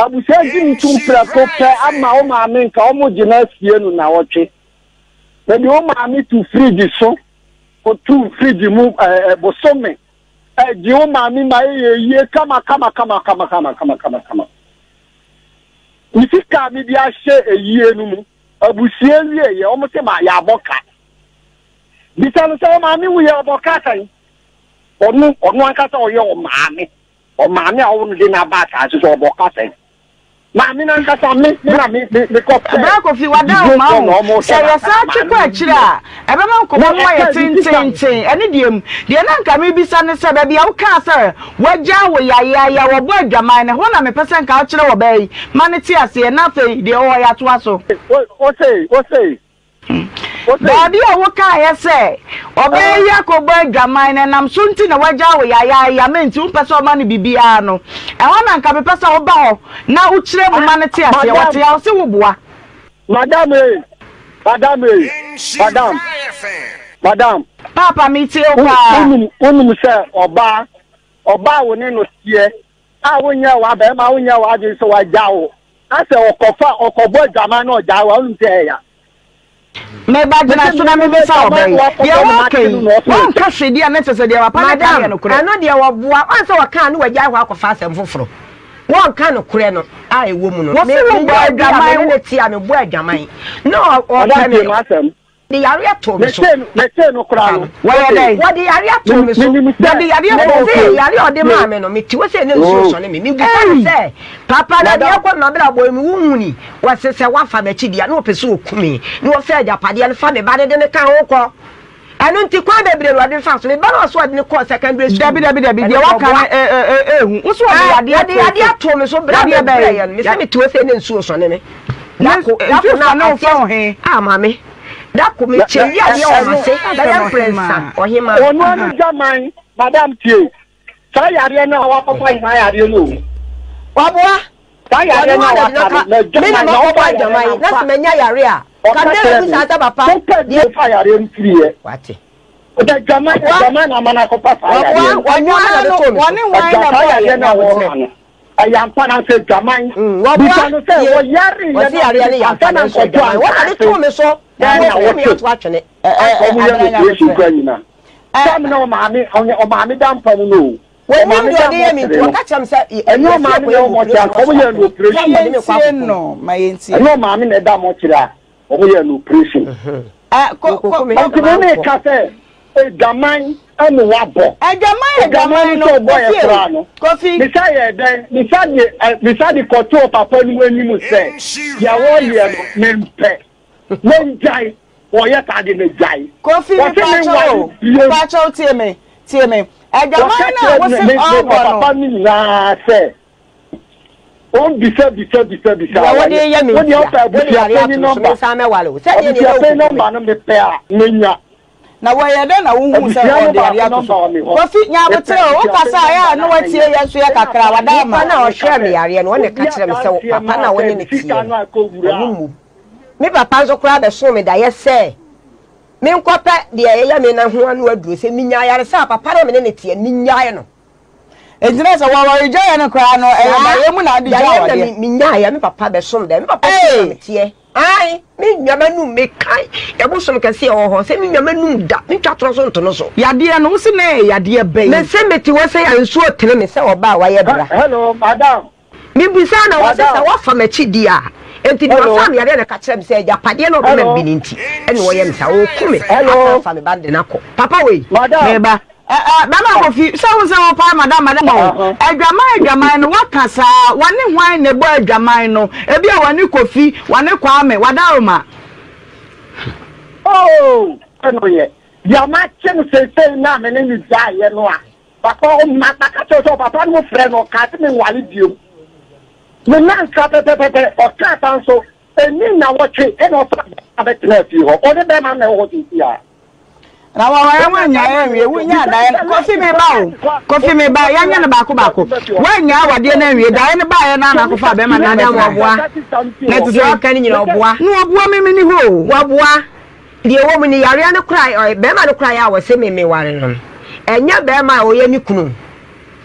D: Abusua gye me tom prɛko pɛ ama wo maame nka wɔn gye no asie no nawɔtwe. Mede wo maame to fridge so kɔto fridge mu ɛɛ bosome. Ɛgye wo maame ma ɛyɛ yie kama kama kama kama kama kama kama kama. Me sika a mede ahyɛ ayie no mu abusua wie yɛ wɔn se ma yɛabɔ ka. Bisa no sɛ wo maame wuyɛ ɔbɔ ka sɛn? Ɔno ɔno ankasa ɔyɛ ɔmaame. Ɔmaame a ɔwo no de no aba asaase so ɔbɔ ka sɛn? Maame no ankasa me me na me me mekɔ pɛ.
C: Bra Kofi wada wo ma wo sɛ yɛsan twe kɔ akyire a ɛbɛma nkɔmmɔ no ayɛ tenteenten ɛne deɛ mu deɛ na nka mebisa ne sɛ baabi a wokaa sɛ wagyaa wo yayaaya wɔbɔ adwaman no ɛhɔ na mepɛ sɛ nka wokyerɛ wɔ baa yi ma no te aseɛ na afei deɛ ɔwɔ yɛatoa so.
D: Ose ose
C: Baabi a wokaeɛ sɛ, Ɔbaa yi akɔbɔ adwaman na ɛnam so nti na wagyaa wo yayaaya ma enti wompɛ sɛ ɔma no biribiara no, ɛhɔ na anka mepɛ sɛ woba hɔ na wokyerɛ mu ma no te aseɛ. Wɔte a, ɔse woboa.
D: Madam ei, madam ei, madam, madam.
C: Paapa, metie wo paa.
D: Wonim, wonim sɛ ɔbaa, ɔbaa wo ne no teɛ a wonyɛɛ w'abɛɛma, wonyɛɛ w'adwene sɛ wagyaa wo. Na sɛ ɔkɔfa ɔkɔbɔ adwaman na ɔgyae wo a, wonim sɛ ɛyɛ ya.
C: Meba gyina so na mebisa ɔbaa yi, deɛ wɔreka yi, wɔnka hwee di a na kyerɛ sɛ deɛ papa no ka no yɛ
B: Madam,
C: nokorɛ.
B: ɛno deɛ wɔboa. Woahu sɛ wɔkaa ne wagyae hɔ akɔfa asɛm foforɔ. Wɔnka nokorɛ no a ɛwɔ mu no.
C: Wɔse
B: Me,
C: wobɔ
B: meyɛ obi a me
C: adwaman.
B: ne no te a mebɔ adwaman. Na
D: Madam
B: ɔpɛ
D: tie
B: me.
D: m'asɛm.
B: De yareɛ too me so.
D: Mese no koraa no.
C: Wɔyɛ dɛn?
B: Wɔde yareɛ too me so.
C: Wɔde yareɛ too
B: so. Mese yareɛ a ɔde maa me no, mete hɔ sɛ na nsuo sɔne me. Mebisa no sɛ, Papa, na deɛ ɛkɔ m'abrabɔ yi mu, wonhu ni? Wɔse sɛ woafa m'akyi deɛ, na wɔpɛ sɛ wɔku me, na wɔfa agyapadeɛ no fa me ba no de me ka ho kɔ. Ɛno nti, kwan bebree na wɔde me faa so. Me ba no a ɔse wɔde no kɔɔ secondary school.
C: Dabi, dabi, dabi, deɛ waka no ɛɛhu. Wo se wɔde yadeɛ too so.
B: Wɔde yadeɛ too me so berɛ a mebrɛeɛ no. Mese mete hɔ sɛ na nsuo sɔne me. Dako, dako na aseɛ. Ah, maame. Dako mekyɛ yi adeɛ wɔ m'ase bɛyɛ mprɛnsa ɔhema.
D: Ɔno ano dwaman madam tie saa yareɛ no a wakɔfa nyinaa yareɛ no o.
B: Waboa.
D: Saa yareɛ no a waka no na
B: dwaman na ɔfa yareɛ no ampa. Na sɛ manya yareɛ a ka mmerɛ mu saa sɛ papa.
D: Wopɛ deɛ ɔfa yareɛ no firiɛ.
B: Wate.
D: Ɔda dwaman dwaman na ama no akɔfa saa yareɛ no.
B: Waboa
C: wɔne wɔn na
D: saa yareɛ no a wɔka no. Ɛyɛ ampa na sɛ dwaman.
B: Bisa
D: no sɛ wɔyare
B: yɛ no ansa na nkɔto ansaase dɛn
D: na wɔte anka ɔmo yɛ no operation kura nyina. Sam na ɔmaame ɔmaame da mpa mu no o. Ɔmaame da mɔkyere no. Ɛnyɛ ɔmaame na ɛwɔ mɔkyere anka ɔmo yɛ no operation. Ɛnyɛ ɔmaame na ɛda mɔkyere a ɔmo yɛ no operation. Nti me me ka sɛ adwaman ɛna wabɔ.
C: Adwaman adwaman no
D: sɛ ɔbɔ yɛ koraa no.
C: Kofi.
D: Misa yɛ dɛn misa de misa de kɔtoo papa no anim sɛ deɛ wɔyɛ no mempɛ wɔngyae wɔyɛ saa de megyae.
C: Kofi mepakyɛw o mepakyɛw tie me tie me adwaman no a wose ɔbɔ no.
D: Papa no nyinaa sɛ Wɔn bisa bisa bisa bisa.
B: Deɛ wode yɛ me
D: Wo deɛ
B: ntia,
D: wopɛ
B: wode yareɛ
D: abusuapanyin
B: ato me so,
D: nɔmba.
B: mensan mɛware wo. Sɛdeɛ deɛ na
D: Abusuapanyin
B: wokuku
D: nɔmba
B: me.
D: no mepɛ a menya.
C: Na wɔyɛ dɛn na wohuu sɛ
D: Abusua no
C: ɔde
D: baako
C: yareɛ ato
D: nɔmba
C: so?
D: wɔ me hɔ.
C: Kofi, nya
D: Mepɛ
C: aboterɛ o, wokasa
D: abusuapanyin
C: a ɛyɛ a
D: nɔmba
C: na
D: no a
C: woatie
D: menya.
C: yɛn nso yɛ
D: Ɛna
C: kakra,
D: afei
C: wada
B: Nipa
C: ama.
B: no a
D: meka
B: ɔhwɛɛ me
D: sɛ
B: yareɛ no, ɔno na
D: obi
B: ɛka kyerɛɛ me sɛ
D: adanseɛ
B: papa no
D: maa
B: a wɔne
D: sɛ
B: no
D: sika
B: teɛ
D: no
B: no,
D: akɔwura
B: ɔno
D: a.
B: mmom. Me papa nso koraa bɛsoo me daeɛ sɛ menkɔpɛ deɛ ɛyɛ me no ho ano aduro. Sɛ menya ayaresa a, papa no a me ne no teɛ no, mennyae no.
C: Enti na sɛ wɔawaregyaeɛ no koraa no, ɛyɛ
B: Saa,
C: daeɛ mu na ade gya
B: daeɛ na
C: awadeɛ.
B: me menyaeɛ, me papa bɛsom daeɛ, me papa fie na
C: Ei!
B: meteɛ. Ae, me nwa m'anum, mekae yɛn bosom kɛseɛ a ɛwɔ hɔ, sɛ me nwa m'anum da, mentwa torɔ so nto no so.
C: Yadeɛ no, wo se na ɛyɛ yadeɛ bɛn?
B: Mese mete hɔ sɛ nsuo tene me sɛ ɔbaa a wayɛ bra.
D: Hello, madam.
B: Mebisaa no, ɔse sɛ
D: Madam.
B: wafa m'akyi di a, enti deɛ
D: Hello.
B: ɔsaa me yareɛ no ka kyerɛɛ me sɛ agyapadeɛ no a ɔbɛma me
D: Hello.
B: bi no nti ɛna ɔyɛ me saa, ɔreku me asan
D: Hello.
B: afa me ba no de no akɔ. Papa wei.
D: Madam.
C: Meba. Ɛ ɛ Bɛma Kofi, sɛ wohu sɛ wopae madam madam o.
D: Aha.
C: Adwaman adwaman no, woaka saa, wɔne hwan na ɛbɔ adwaman no? Ebia wɔne Kofi, wɔne Kwame, Wadaroma.
D: Oh, ɛno yɛ. Deɛ makye no seesei no a me ne no gyaeɛ no a, Papa ɔma maka kyerɛ sɛ ɔpapa no frɛ no ɔkaa sɛ menwale biom. Me nansa pɛpɛpɛpɛ ɔkaa saa nso ɛni nnawɔtwe ɛna ɔfa bɛrima bɛtena fie hɔ ɔne bɛrima no na ɛwɔ hɔ seesei a.
C: Na wɔware woannyae anwie wonyaa daeɛ no Kofi me ba o Kofi me ba yɛnyɛ no baako baako woannyae awadeɛ no anwie daeɛ no baeɛ no a na akɔfa bɛrima no
B: Madam
C: abɛtena
B: ɔboa.
C: na ɛte
B: Deɛ
C: sɛ
B: ɔka no nyina ɔboa.
C: na ɔboa me meni hɔ o.
B: Waboa. Deɛ ɛwɔ mu ni, yareɛ no koraa, ɔyɛ, barima no koraa yɛ a wɔse me meware no no, ɛnyɛ barima a ɔyɛ me kunu.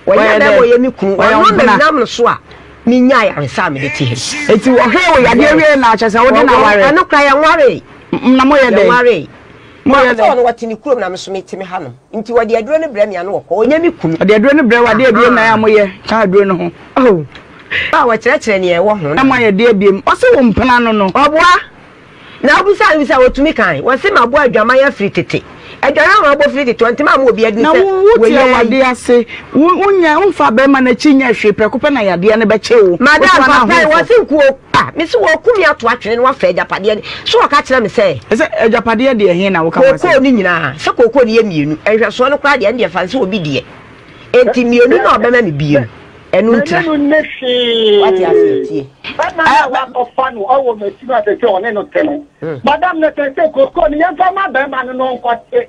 B: Ɔnyɛ
C: Ɔyɛ
B: barima a
C: dɛn?
B: ɔyɛ me kunu.
C: Ɔyɛ
B: Ɔno
C: wo
B: na
C: mpena.
B: menam no so a menya ayaresa a mede te ha yi.
C: Enti wɔhwɛɛ wo yadeɛ
B: Yes.
C: wiee na kyerɛ sɛ wode no
B: Wɔ, wɔ,
C: aware?
B: ɛno koraa yɛnwaree.
C: Na moyɛ dɛn?
B: Yɛnwaree.
C: Moyɛ
B: Sɛ
C: dɛn?
B: ɔno ɔte ne kurom na me nso mete me hanom. Nti wɔde aduro no brɛ me a na wɔkɔ. Ɔnyɛ me kunu.
C: Ɔde aduro no brɛ wo a, deɛ abiem na ɛyɛ a
B: Ahaa.
C: moyɛ ka aduro no ho?
B: Oh. A wɔkyerɛkyerɛ nea ɛwɔ ho
C: Na
B: na.
C: moayɛ deɛ abiem? Ɔse wo mpena no no.
B: Ɔboa. Na wobisaa no sɛ, Otumi kae? Wɔse, Mabɔ adwaman afiri tete. Adwaman a wɔabɔ firi tete, ɔntumi amma obi aduru
C: Na
B: sɛ
C: wo, wote
B: wei ara yi.
C: awadeɛ ase, wo, wonyɛ, womfa barima no akyi nyɛ hwee, prɛko pɛ na yadeɛ no bɛkye wo.
B: Madam,
C: Wotoa no
B: papa yi,
C: ahofo.
B: wɔse nku o, ah, mese wɔreku me ato atwene na wɔafa agyapadeɛ no. So wɔka kyerɛ me sɛ.
C: Ɛsɛ agyapadeɛ deɛ he na woka ho asɛm?
B: Kookoo no nyinaa, sɛ kookoo no yɛ mmienu, nhwɛsoɔ no koraa deɛ, ɛno deɛ fa no sɛ obi deɛ. Enti mmienu no a ɔbɛma me bie no, ɛno
D: Me
B: ntira.
D: ne no nni hwee.
B: Wate aseɛ? Tie.
D: Bɛrima no a wakɔfa no wɔ m'akyi no a seesei ɔne no te no, madam no seesei kookoo no yɛmfa mma bɛrima no na ɔnkɔte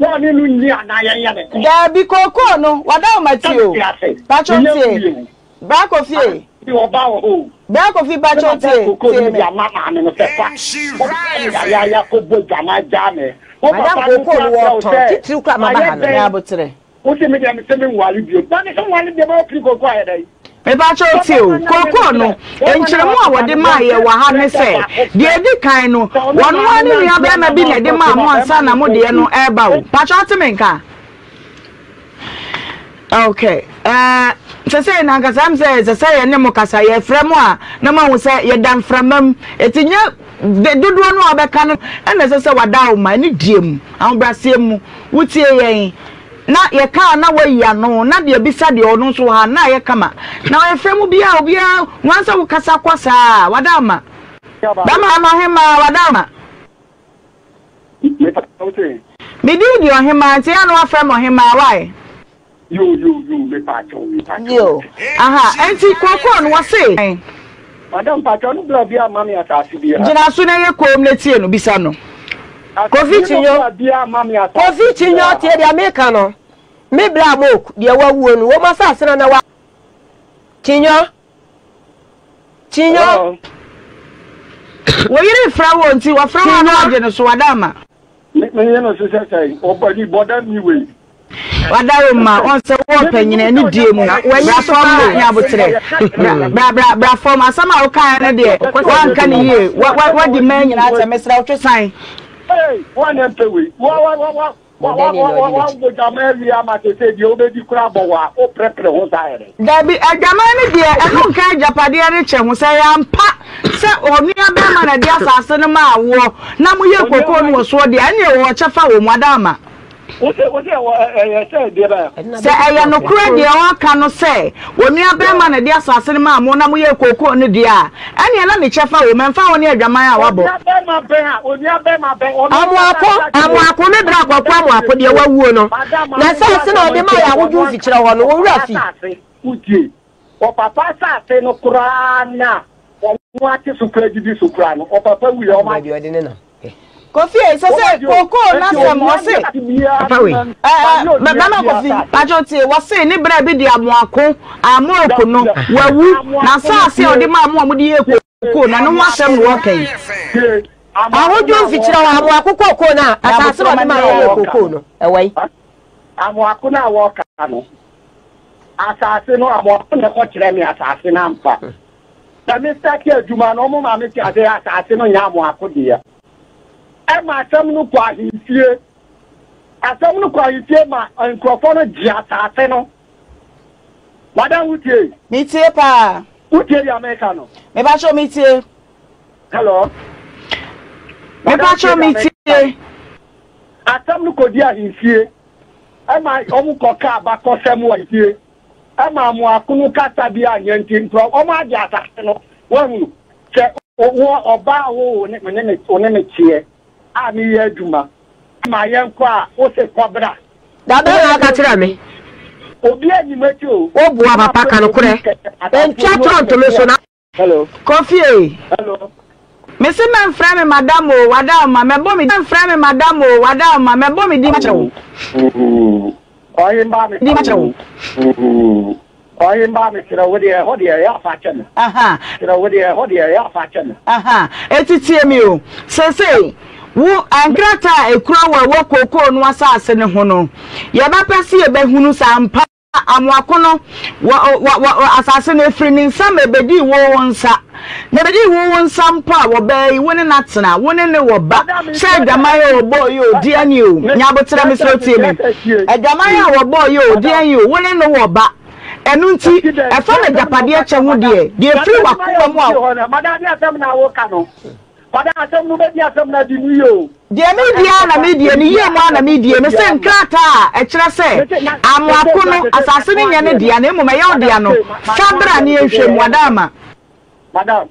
D: na ɔne no nni anaa yɛnyɛ ne dɛn?
C: Daabi, kookoo no, wada wo
D: Sɛ
C: ma tie o.
D: mete ase,
C: Patrɔ
D: menya
C: tie.
D: fie o.
C: Bra Kofi e.
D: Mi ɔba wɔ hɔ o.
C: Bra Kofi
D: Ne
C: patrɔ
D: ma bɛ
C: tie,
D: kookoo no
C: tie
D: mi
C: me.
D: de ama maame no sɛ fa. Ɔbɛfa me yayaaya kɔbɔ dwaman gyaa me. Wo
B: Madam
D: papa no
B: kookoo
D: nso
B: no
D: afrɛ wo
B: wɔtɔn,
D: sɛ
B: titiriw koraa maba
D: mayɛ
B: ha no.
D: dɛn?
C: Nya aboterɛ.
D: Wo se me deɛ me se me nware bio. Na me se nware deɛ ma wopiri kookoo ayɛ dɛn?
C: Mepakyɛw tie o, kookoo no, nkyerɛmu a wɔde maa yɛ wɔ ha ne sɛ, deɛ edi kan no, wɔn ara ne nua barima bi na ɛde maa mo ansa na mo deɛ no reba o. Pakyɛw ate me nka? Okay. Eh, sɛsɛi na ankasa m sɛ ɛsɛ sɛ yɛne mo kasa, yɛfrɛ mo a na moahu sɛ yɛda mframa mu. Eti nyɛ Dodoɔ no a wobɛka no na ɛsɛ sɛ wada wo ma anidie mu, ahobrɛaseɛ mu. Wotie yɛn na yɛka a na woayi ano na deɛ bisa deɛ ɔno nso wɔ ha na ayɛ kama. Na ɛfrɛ mu biara obiara wɔn sɛ wokasa kɔ saa wada wo ma. Bɛma ano ɔhemaa wada wo ma. Me din de ɔhemaa nti ɛyɛ a na wafrɛ me ɔhemaa why?
D: Yo yo yo me paakyɛw me paakyɛw
B: Yo.
D: mate.
C: Aha nti kookoo no wɔse.
D: Madam paakyɛw no bra biaa mma me asaase biaa.
C: Gyina so na yɛ koom na tie no bisa no.
B: Kofi
D: Asase no
B: Kyinyo,
D: bra biaa mma me asaase
B: Kofi Kyinyo
D: biaa.
B: tie deɛ meka no. Me bra Mook deɛ wawuo no wɔn asase no na wa Kyinyo, Kyinyo.
D: Hello.
C: Wo yere frɛ wo nti wɔfrɛ wo a na
B: Kyinyo.
C: wagye no so wada ama.
D: Me me yɛ no so sɛ sɛn ɔbɔ ni bɔda mi wei.
C: Wadaroma ɔn sɛ wowɔ panyin ani die mu bra fam na nya aboterɛ bra bra bra fam asɛm a wokaeɛ no deɛ woanka ne yie wadi mmaa nyinaa atɛm mesrɛ wo twe san.
D: Hey, wa na mpɛ wei. Wa wa wa wa wa wa wa wa bɔ dwama awie ama sese deɛ wobɛdi koraa bɔ wa wo prɛprɛ ho saa yɛ dɛ.
C: Dabi, adwaman no deɛ ɛno nka agyapadeɛ no kyɛ ho. Sɛ ɛyɛ ampa sɛ onua bɛrima na ɛde asase no maa woɔ na moyɛɛ kokoo no wɔ soɔ deɛ a, ɛnneɛ wɔwɔ kyɛfa wɔ mu. Adaama. Sɛ ɛyɛ nokorɛ deɛ ɔreka no sɛ onua barima na ɛde asase no maa mo na moyɛɛ kookoo no deɛ a, ɛnneɛ na ne kyɛfa wɔ mu, ɛmfa ho ne adwaman a wabɔ.
B: Amoako, Amoako, me bra Kwaku Amoako deɛ wawuo no, n'asase na ɔde maa yɛ ahodwo mfikyerɛ hɔ no, wo werɛ afi?
D: Ɔpapa asase no koraa na ɔno ate so koraa didi so koraa no ɔpapa wuiɛ ɔma.
B: Baabi ɔde ne nam.
C: Kofi ei sɛ sɛ kookoo n'asɛm ɔse.
B: Papa wei.
C: Ɛɛ bɛma Kofi pakyɛw tie wɔse ne bra bi de amoako amoako no wawu n'asaase a ɔde maa mo a mode yɛɛ kookoo no ɛno ho asɛm na wɔka yi.
B: Ahodwo mfikyire hɔ amoako kookoo no a asaase na ɔde maa yɛyɛɛ kookoo no ɛwɔ yi.
D: Amoako no a wɔka no Asase no, amoako na ɛkɔkyerɛ me asase no ampa. Sɛ me starte adwuma no, wɔn ma me te ase asase no nyɛ amoako dea. Ɛma asɛm no kɔ ahemfie. Asɛm no kɔ ahemfie ma nkurɔfoɔ no gye asase no. Madam wotie?
C: Metie paa.
D: Wotie deɛ meka no?
C: Mepakyɛw metie.
D: Hello?
C: Mepakyɛw metie.
D: Asɛm no kɔdi ahemfie. Ɛma wɔkɔka abakɔsɛm wɔ fie. Ɛma amoako no kasa bi anyɛ nti nti wɔn agye asase no. Wahunu sɛ wo ɔbaa wo wo ne me wo ne me teɛ a meyɛ adwuma ma yɛnkɔ a wo se kɔbra.
B: Da bɛn na woka kyerɛɛ me?
D: Obi anim akyi o.
B: Wo boa papa ka nokorɛ. Ntwa torɔ nto me so na.
D: Hello.
C: Kofi ei.
D: Hello.
C: Me se mɛnfrɛ me madam o, wada ma mɛbɔ me mɛnfrɛ me madam o, wada ma mɛbɔ me din akyerɛ wo.
D: Ɔhemba me
C: din akyerɛ wo.
D: Ɔhemba me kyerɛ wo deɛ ɛhɔ deɛ ɛyɛ afa kyɛ me.
C: Aha.
D: Kyerɛ wo deɛ ɛhɔ deɛ ɛyɛ afa kyɛ me.
C: Aha. Eti tie me o. Sesei wo nkrataa a ekura wo a ɛwɔ kookoo no asase no ho no, yɛbɛpɛ se yɛbɛhunu sɛ ampa. Amoako no, wɔ, wɔ, wɔ, asase no, ɛfiri ne nsa ma ɛbɛdii wo wo nsa. Na ɛbɛdii wo wo nsa mpo a, wɔbaa yi, wo ne no atena, wo ne no wɔ ba. Sɛ adwaman a wɔbɔɔ yi o, deɛn yi o, nya aboterɛ mesrɛ wo tie me. Adwaman a wɔbɔɔ yi o, deɛn yi o, wo ne no wɔ ba. Ɛno nti, ɛfa n'agyapadeɛ kyɛ ho deɛ, deɛ ɛfiri w'akoma mu a.
D: Fada asɛm no bɛdi asɛm no adi no yie o.
C: Deɛ meredie ara na meredie, ne yie mu ara na meredie. Mese nkrataa a ɛkyerɛ sɛ Amoako no, asase no nyɛ ne dea na mmom ɛyɛ wo dea no, fa bra na yɛnhwɛ mu. Adaama.
D: Madam.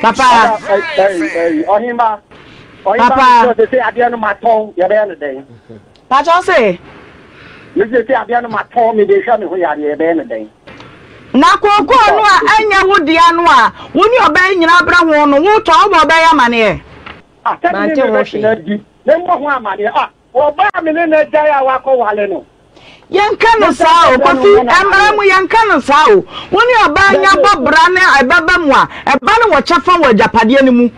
C: Papa.
D: Madam, ɛyi, ɛyi, ɔhemma. Ɔhemma,
C: Papa.
D: mesrɛ sɛ adeɛ no matɔn, yɛbɛyɛ no dɛn?
C: Pakyɛ wo se?
D: Mese sɛ adeɛ no matɔn, mede rehwɛ me ho yareɛ, yɛbɛyɛ no dɛn?
C: Na kookoo no a ɛnyɛ wo dea no a wo ne ɔbaa yi nyinaa brɛ ho no, wotɔ a, wobɔ ɔbaa yi amaneɛ?
D: Ah, sɛ me ne
B: Mante
D: no
B: ho
D: bɛtena
B: hwee.
D: adi, memmɔ ho amaneɛ. Ah, ɔbaa a me ne no agyae a wakɔwale no.
C: Yɛnka no saa o, Kofi, mmara mu yɛnka no saa o. Wo ne ɔbaa nya bɔ bra na ɛbɛba mu a, ɛba no wɔ kyɛfa wɔ agyapadeɛ no mu.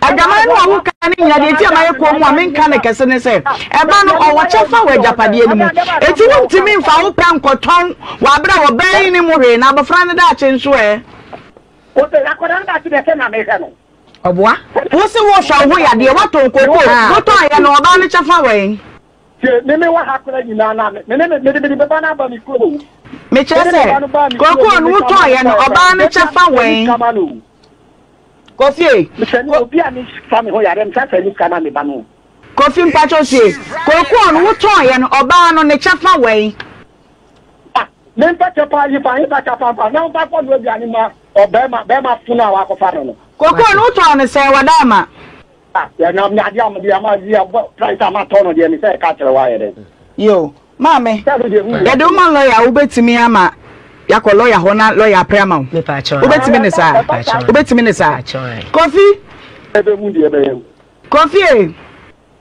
C: Adwaman no a woka no nyinaa, deɛ nti a mayɛ komm a menka no kɛse ne sɛ, ɛba no, ɔwɔ kyɛfa wɔ agyapadeɛ no mu. Enti wontumi mfa wo pɛ nkɔtɔn wɔ aberɛ a ɔbaa yi nnim hwee, na abɔfra no daakye nso ɛ?
B: Ɔboa.
C: Wo se worehwɛ wo ho yadeɛ, woatɔn kokoo, wotɔn yɛ no, ɔbaa no kyɛfa wɔ he? Mekyerɛ sɛ, kokoo no wotɔn yɛ no, ɔbaa no kyɛfa wɔ he? Kofi ei.
D: Mesɛ ne obi a ne fa me ho yareɛ mesa sɛ ne sika ma me ba no.
C: Kofi mpakyɛw tie, kookoo no wo tɔn yɛ no ɔbaa no ne kyɛfa wɛn?
D: Ah me mpɛ kyɛfa hefa hefa kyɛfa mfa na ɔmfa nkɔ noa aduane ma ɔbɛɛma bɛɛma funu a wakɔfa no no.
C: Kookoo no wo tɔn no sɛn wadaama?
D: Ah yɛ na me adeɛ a mede ama yi abɔ price a matɔ no deɛ me sɛ ɛka kyerɛ wo ayɛ dɛn.
C: Yoo maame yɛde wo ma lawyer a wobɛtumi ama yɛakɔ lawyer hɔ na lawyer apere ama wo wobɛtumi ne saa wobɛtumi ne saa Kofi.
D: Ɛbɛhu deɛ ɛbɛyɛ.
C: Kofi e.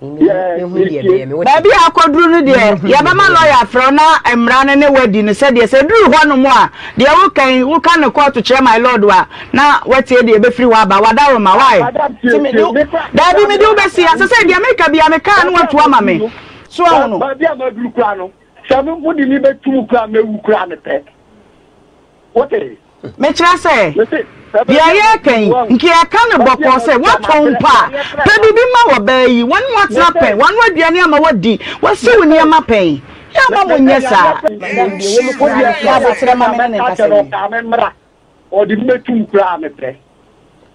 C: Baabi a akɔduru no deɛ yɛbɛma lɔya afrɛ wo na mmara no ne wadi no sɛdeɛ sɛ duru hɔ nom a deɛ woka yi woka no kɔɔto kyerɛ my lord a na watie deɛ ɛbɛfiri hɔ aba wadaroma wae nti mede daabi mede wo bɛsi ase sɛ deɛ meka bia mekaa no watu ama me so ahu no.
D: Baabi a maduru koraa no sɛ mode me bɛtum koraa mɛwu koraa mepɛ wote.
C: Mekyerɛ sɛ, deɛ yɛreka yi, nka yɛka no bɔkɔɔ sɛ, woatɔn mpo a, pɛ biribi ma ɔbaa yi, wɔne wo atena pɛn, wanoa aduane ama woadi, wasi wo nneɛma pɛn. Yɛ a mma monyɛ saa. Yɛ aboterɛ ma me ne ne nkasa wie.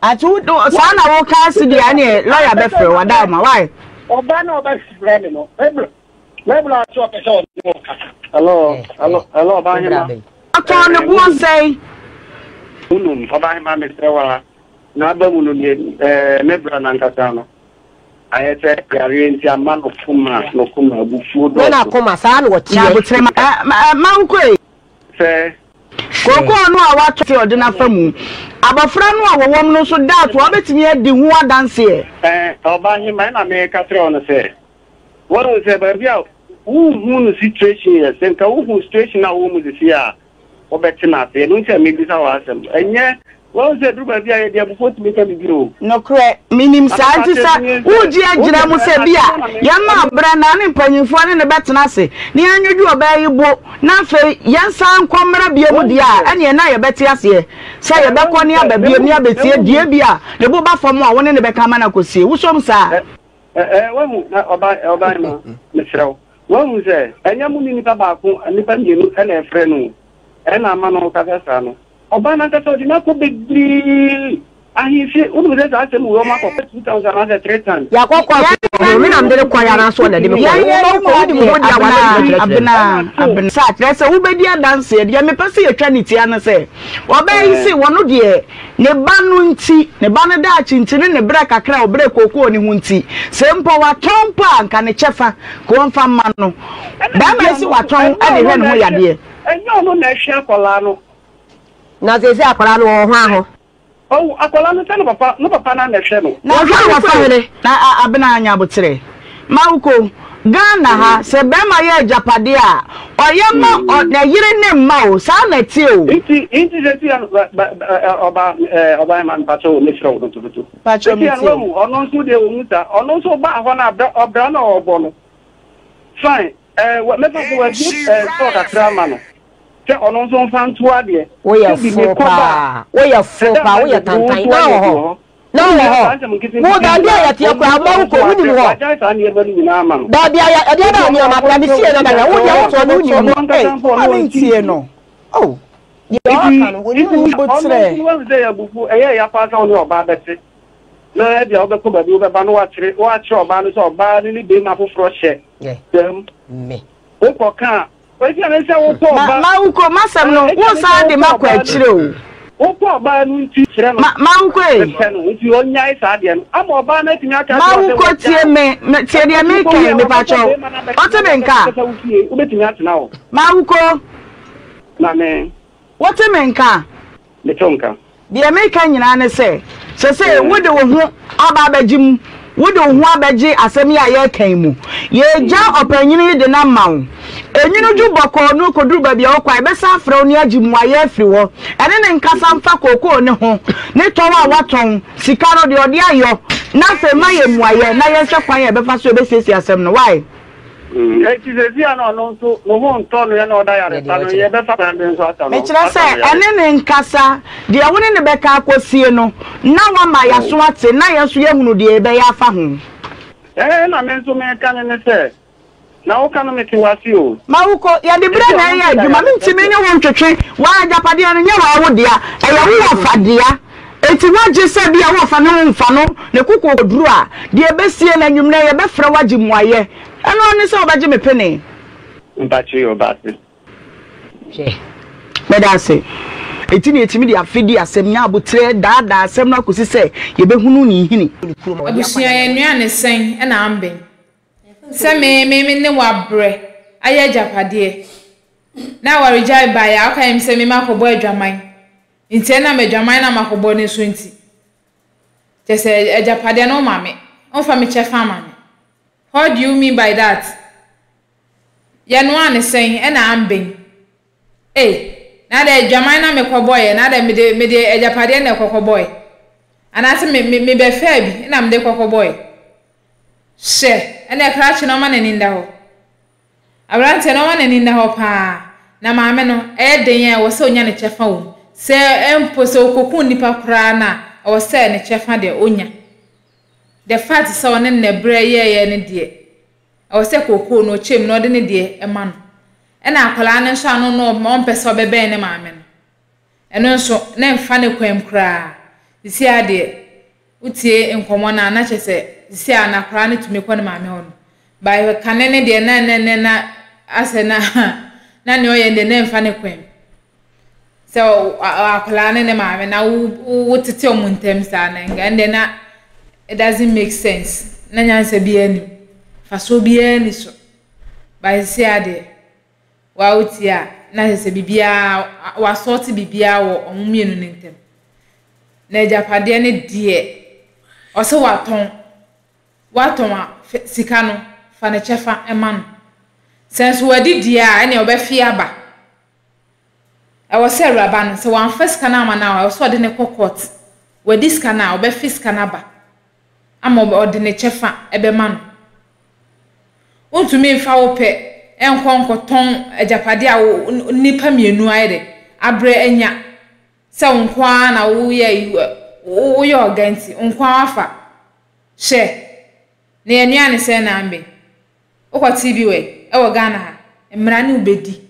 C: Ante wo, saa na woka asi deɛ a, ɛneɛ lɔya bɛfrɛ wo, Adaoma, why?
D: Ɔbaa no a ɔbɛfrɛ me no, Mɛbla sɛ ɔpɛ sɛ ɔne wo kasa. Hello, hello, hello, Ɔbahema.
C: Ɔtɔn ne boɔ sɛn?
D: Wonum, Ɔbahema mesrɛ wo ara, n'aba mu no deɛ ɛɛ me bra n'ankasa no ayɛ sɛ yareɛ nti ama no koma no koma abufuo
B: Na
D: dɔɔso.
B: n'akoma saa na ɔteɛ.
C: Nyabotrɛ ma ɛ ma wokɔ yi.
D: Sɛ.
C: Kookoo no a wɔatɔ sɛ ɔde no afa mu. Abɔfra no a wɔwɔ mu no nso daatoa wobɛtumi adi ho adanseɛ.
D: Ɛɛ Ɔbahema ɛna meka kyerɛ wo no sɛ Woahu sɛ baabi a wonhu no situation yɛ, sɛ nka wohu situation a ɔwɔ mu sisi a, wobɛte no ase. Ɛno nti a mebisa wo asɛm. Ɛnyɛ, woahu sɛ ɛduru baabi a yɛde abufuo tumi ka biribi o.
C: Nokorɛ, menim saa, nti sɛ woregye agyina mu sɛ bi a yɛmma aberɛ na ne mpanyimfoɔ ne no bɛtena ase na yɛnnwodwo ɔbaa yi bo na afei yɛnsan nkɔ mmra bio deɛ a, ɛneɛ na yɛbɛte aseɛ sɛ yɛbɛkɔ ne aba bio ne abɛtie deɛ bi a ne bo ba fam a wo ne no bɛka ama no akɔsie. Wosom saa?
D: Ɛɛ, wahu, na ɔba, ɔba ma, mesrɛ wo, wahu sɛ ɛnyɛ mo ne nipa baako, nnipa mmienu na ɛfrɛ no o, ɛna ama no kasa saa no. Ɔbaa no ankasa ɔde no akɔ bebree ahemfie, wonim sɛ saa asɛm wei wɔn akɔ two times anaasɛ three times.
B: Yɛakɔ kɔɔto wɔ ho, me na mede no kɔeɛ anaasɛ ɔna de me kɔeɛ? Wo ma wokɔ, wonim ho deɛ a w'asɛm
C: Abena,
B: bɛkyerɛkyerɛ me.
C: Abena, Abena, saa kyerɛ sɛ wobɛdi adanseɛ. Deɛ mepɛ sɛ yɛtwa ne tia ne sɛ, ɔbaa yi se wɔno deɛ Ne ba no nti, ne ba no daakye nti ne ne berɛ kakra a ɔbrɛɛ kookoo no ho nti, sɛ mpo watɔn mpo a, anka ne kyɛfa, ka ɔmfa mma no. Barima yi se watɔn de hwɛ ne ho yadeɛ.
D: Ɛnyɛ ɔno na ɛhwɛ akwadaa no.
B: Na seesei akwadaa no, ɔwɔ hwan hɔ?
D: Oh, akwadaa no sɛ ne papa, ne papa no ara na ɛhwɛ no.
C: Na
B: Wɔhwɛ a wɔfa hene.
C: Na Abena anya aboterɛ. Mawuko, Ghana ha, sɛ bɛrima yɛ agyapadeɛ a, ɔyɛ ma ɔ, ne yere ne mma o, saa na ɛteɛ o.
D: Nti, nti sɛsi ano, ba, ba, ɛ, ɔba, ɛ, ɔba ɛma mpakyɛ o, mesrɛ wo dodododo.
C: Mpakyɛ
D: Sɛsi ano
C: metie o.
D: wahu, ɔno nso deɛ ɔhu saa, ɔno nso ɔbaa hɔ no a, bra, ɔbra na ɔbɔ no, fine, ɛ, wɔ, mɛfa sɛ wabie, ɛ, store kakra ama no, sɛ ɔno nso mfa nto adeɛ,
B: Woyɛ
D: sɛ bi
B: fo
D: mekɔ ba a,
B: paa, woyɛ fo
D: ɛda
B: paa,
D: a
B: woyɛ
D: mɛduru, wo
B: tantan,
D: nso
B: na
D: ayɛ
B: wɔ
D: bi
B: hɔ.
D: wɔ hɔ.
B: Na wɔ hɔ. Wo baabi a yɛteɛ koraa mma wokɔ wonim hɔ. Baabi a yɛdeɛ bɛn nneɛma bra me fie na bɛhwɛ wo deɛ wotoɔ no wonim hɔ.
C: Ei, ma me ntie no. Oh.
B: Deɛ ɔka no wonim hɔ.
C: Boterɛ.
D: Ɛyɛ ya paa sɛ wo ne ɔbaa bɛte na ebia wobɛkɔ baabi wobɛba na woakyerɛ ɔbaa no sɛ ɔbaa no ne barima foforɔ hyɛ dam. Wokɔka a Esiane sɛ wokɔ
C: Ma
D: ɔba.
C: Mawuko, m'asɛm no,
D: Esiane
C: wo
D: sɛ
C: san de
D: wokɔ
C: makɔ
D: ɔbaa no
C: akyire o.
D: Wokɔ ɔbaa no nti kyerɛ no.
C: Ma Mawuko e.
D: Mepɛ no nti ɔnyae saa adeɛ no. Ama ɔbaa no atumi aka akyerɛ wo sɛ
C: Mawuko
D: wagyaa
C: tie
D: wo.
C: me, me tie deɛ
D: Ɛno nti
C: meka
D: wokɔwie
C: yi,
D: a
C: mepa
D: wakɔfa
C: kyɛw.
D: barima no abɛtena
C: Wote me nka?
D: w'ankasa wo fie, wobɛtumi atena hɔ.
C: Mawuko.
D: Maame.
C: Wote me nka?
D: Mete wo nka.
C: Deɛ mereka nyinaa ne sɛ, seesei wode wo ho aba abɛgye mu, wode wo ho abɛgye asɛm yi a yɛreka yi mu. Yɛregya ɔpanyin yi de no ama wo. Enwunu dwo bɔkɔɔ no kɔduru baabi a wokɔ a, yɛbɛsan afrɛ wo na yɛagye mmuaeɛ afiri hɔ. Ɛne no nkasa mfa kookoo no ho, ne tɔn a watɔn, sika no, deɛ ɔde ayɔ, na afei ma yɛn mmuaeɛ na yɛnhwɛ kwan a yɛbɛfa so yɛbɛsiesie asɛm no. Wai?
D: Enti seesei a na ɔno nso ne ho ntɔ no yɛ na ɔda yaresa no, yɛbɛfa kwan bɛn so asa no
C: Mekyerɛ
D: asa
C: sɛ,
D: no yare?
C: ɛne no nkasa, deɛ wo ne no bɛka akɔsie no, na wama yɛaso ate, na yɛn nso yɛahunu deɛ yɛbɛyɛ afa ho.
D: Ɛɛ, na me nso mereka no ne sɛ, na woka no mete wo ase o.
C: Mawuko, yɛde berɛ
D: Enti
C: na
D: ɔno
C: ɛyɛ
D: nso da
C: adwuma,
D: yaresa
C: mentumi
D: so.
C: ne wo ntwetwe, w'agyapadeɛ no nyɛ w'awo dea, ɛyɛ wo wɔfa dea. Enti woagye sɛ bi a wɔfa ne ho mfa no ne kokoɔduro a, deɛ ɛbɛsie no anwummerɛ yɛbɛfrɛ wo agye mmuaeɛ. Ɛno ara ne sɛ wobɛgye me pene.
E: Mpakyɛ yɛ ɔbaase.
B: Hwɛ.
C: Meda ase. Enti na yɛtumi de afe di asɛm, nya aboterɛ, daadaa asɛm no akɔsi sɛ yɛbɛhunu ne nhini.
A: Abusua yɛn nnuane sɛn na amben sɛ me me me ne wo abrɛ ayɛ agyapadeɛ na awaregyae baeɛ a woka yɛm sɛ me makɔbɔ adwaman nti ɛnam adwaman na makɔbɔ no so nti kyɛ sɛ agyapadeɛ no woma me womfa me kyɛfa ma me what do you mean by that Yɛnoaa no sɛn ɛna amben? Ei, na adɛn adwaman na mekɔbɔeɛ, na adɛn mede mede agyapadeɛ na ɛkɔkɔbɔe? Anaasɛ me me mebɛfaa bi na mede kɔkɔbɔe? Hyɛ, ɛnna krakye no ɔma n'ani nda hɔ. Aberanteɛ no ɔma n'ani nda hɔ paa. Na maame no, ɛyɛ den a ɛwɔ sɛ ɔnya ne kyɛfa wɔ mu. Sɛ mpo sɛ ɔkɔku nnipa koraa no a, ɛwɔ sɛ ne kyɛfa deɛ ɔnya. The fact sɛ ɔne no na ɛbrɛ yɛeɛ no deɛ, Ɛwɔ sɛ kookoo no ɔkyɛ mu na ɔde ne deɛ ma no. Ɛna akwadaa no nso ano no ɔmpɛ sɛ ɔbɛbɛn ne maame no. Ɛno nso na ɛmfa ne kwan mu koraa. Sisi ara deɛ wotie nkɔmmɔ no a na kyerɛ sɛ sisi ara no akwadaa no tumi kɔ ne maame hɔ no. But kane no deɛ na na na na asɛ na na nea ɔyɛ no deɛ na ɛmfa ne kwan mu. Sɛ akwadaa ne ne maame na wo wotete wɔn ntam saa no nka ɛnde na it doesn't make sense. Na nyansa biara nni mu. Mfasoɔ biara nni so. But seesei ara deɛ, wo ara wotie a, na kyerɛ sɛ biribiara wɔasɔɔte biribiara wɔ wɔn mmienu no ntam. Na agyapadeɛ no deɛ, ɔse watɔn. Watɔn a, sika no, fa ne kyɛfa ma no. Sɛ nso wadi deɛ a, ɛnneɛ ɔbɛfe aba. Ɛwɔ sɛ awuraba no, sɛ wamfa sika no amma no a, ɛwɔ sɛ ɔde no kɔ court. Wadi sika no a, ɔbɛfe sika no aba ama ɔde ne kyɛfa bɛma no. Wontumi mfa wo pɛ nkɔ nkɔtɔn agyapadeɛ a nnipa mmienu ayɛ dɛ abrɛ anya sɛ wo nko ara na woyɛ woyɛ ɔga nti, wo nko ara wafa. Hyɛ, na yɛnoa no sɛn na amben? Wokɔ tee bi wɛ ɛwɔ Ghana ha, mmara ne wo bɛdi.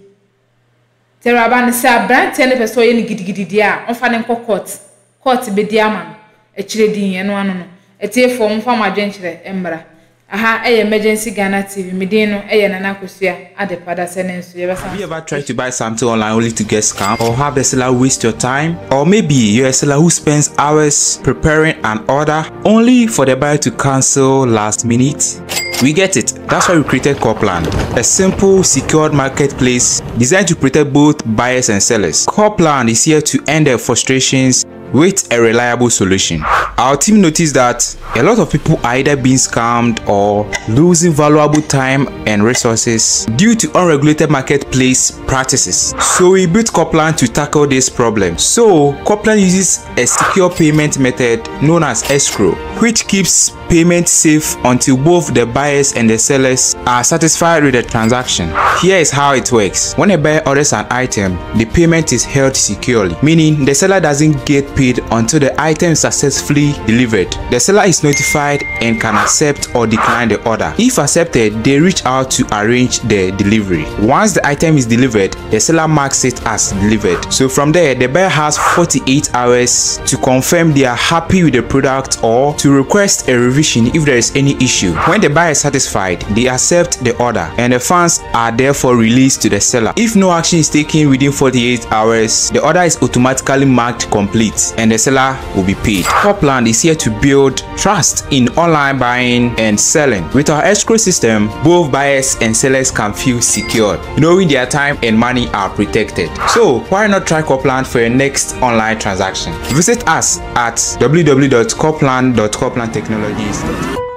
A: Nti awuraba no, sɛ abranteɛ no pɛ sɛ ɔyɛ no gidigidi deɛ a, ɔmfa no nkɔ court. Court bɛdi ama no. Akyire din, ɛno ano no. Atiefoɔ, momfa mo adwenkyerɛ mmra. Aha yɛ Emergency Ghana TV, me din no yɛ Nana Akosua Adepa, dasani nso, yɛbɛsan
F: Have you
A: so
F: ever tried to buy something online only to get scammed or have the seller waste your time? Or maybe you're a seller who spends hours preparing an order only for the buyer to cancel last minute? We get it. That's why we created Corplan, a simple, secured marketplace designed to protect both buyers and sellers. Corplan is here to end their frustrations with a reliable solution. Our team noticed that a lot of people are either being scammed or losing valuable time and resources due to unregulated marketplace practices. So we built Corplan to tackle this problem. So Corplan uses a secure payment method known as escrow, which keeps payment safe until both the buyers and the sellers are satisfied with the transaction. Here is how it works. When a buyer orders an item, the payment is held securely, meaning the seller doesn't get paid until the item is successfully delivered. The seller is notified and can accept or decline the order. If accepted, they reach out to arrange the delivery. Once the item is delivered, the seller marks it as delivered. So from there, the buyer has 48 hours to confirm they are happy with the product or to request a revision if there is any issue. When the buyer is satisfied, they accept the order and the funds are therefore released to the seller. If no action is taken within 48 hours, the order is automatically marked complete and the seller will be paid. Copland is here to build trust in online buying and selling. With our escrow system, both buyers and sellers can feel secured, knowing their time and money are protected. So why not try Copland for your next online transaction? Visit us at www.copland.coplandtechnologies.com.